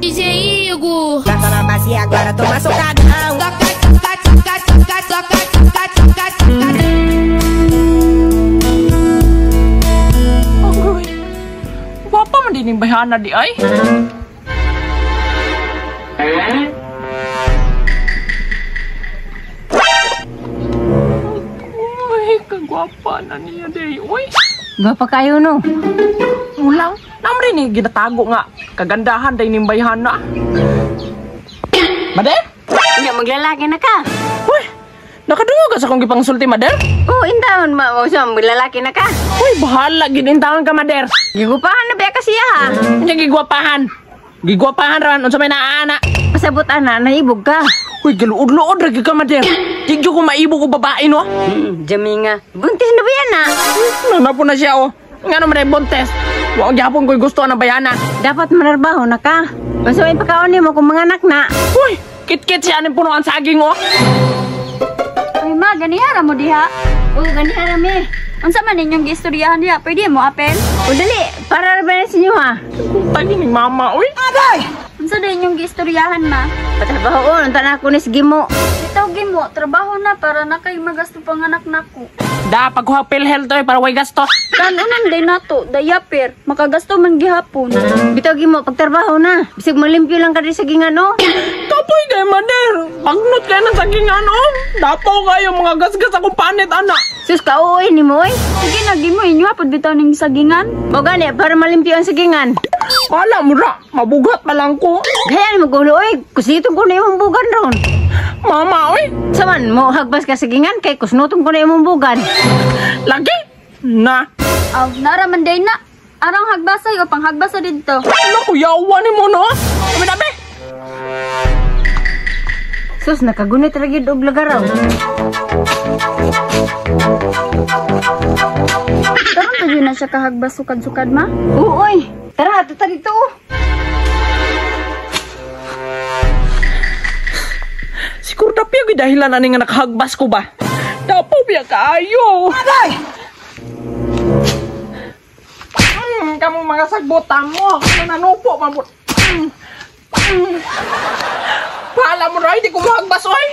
DJ Igor. Taca na bacia agora, toma socadão. Toca, toca, toca, toca, toca, toca, toca, toca. Agoy. Gwapa man din yung bayhana di ay. Uy, kagwapa na niya day. Uy. Gwapa kayo no. Ulang. Namri ni ginatago nga. Kagandahan day ning bayhana. Mader? Nga maglalaki na ka. Uy, nakadungog ka sa akong gipangsulti, Mader? Oh, intaon ma, usa maglalaki na ka. Uy, bahala gid intaon ka, Mader. Gigupahan na ba kasi ha? Unya gigwapahan. Gigwapahan ran unsa may naa-ana. Pasabot ana naibog ka. Uy, galuod-luod ra gyud ka, Mader. Di gyud ko maibog og babae no. Jaminga. Buntis na ba yan na? Nanapo na siya oh. Ngano man ay buntis? Wa gyapon ko'y gusto ang bayana. Dapat manarbaho na ka. Unsa may pakaon nimo kung mga anak na? Uy, kit-kit siya ning punuan saging oh. Ay ma, ganihara mo diha. Oh, ganihara mi. Unsa man ninyong giistoryahan diha? Pwede mo apel? O dali, para ra ba na sa inyo ha? Tagi ning mama uy. Unsa din inyong giistoryahan ma? Patrabahoon, unta na ako ni Gimo. Bitaw gimo, trabaho na para na kay magasto panganak nako. Da pagkuha PhilHealth oy para way gasto. Kanunan day nato, diaper, makagasto man gihapon. Bitaw Gimo, pagtrabaho na. Bisag malimpyo lang ka diri sa gingan no. Kapoy kay Mader. Pagnot kay ng sagingan oh. Dapaw kayo mga gasgas akong panit ana. Sus ka uoy nimo oy. Sige na gimo inyo hapon bitaw ning sagingan. Mao gani para malimpyo ang sagingan. Wala mo ra, mabugat pa lang ko. Gaya mo gulo oy, kusitong ko na imong bugan ron. Mama oy, Saman mo hagbas ka sagingan kay kusnutong ko na imong bugan. lagi na. Aw, nara man day na. Arang hagbasay o panghagbasa didto. Ano kuyawa ni mo no? Kami dabi. Sus nakagunit ra gyud og lagaraw. Karon pa gyud na siya kahagbas sukad-sukad ma. Uoy, tara ato ta dito. Oh. Siguro dapi ang dahilan ani nga nakahagbas ko ba? Dapaw biya kaayo. Aday! Kamong mga sagbutan mo. Ano nanupo mabot. Paala mo ray, di ko mahagbas oy.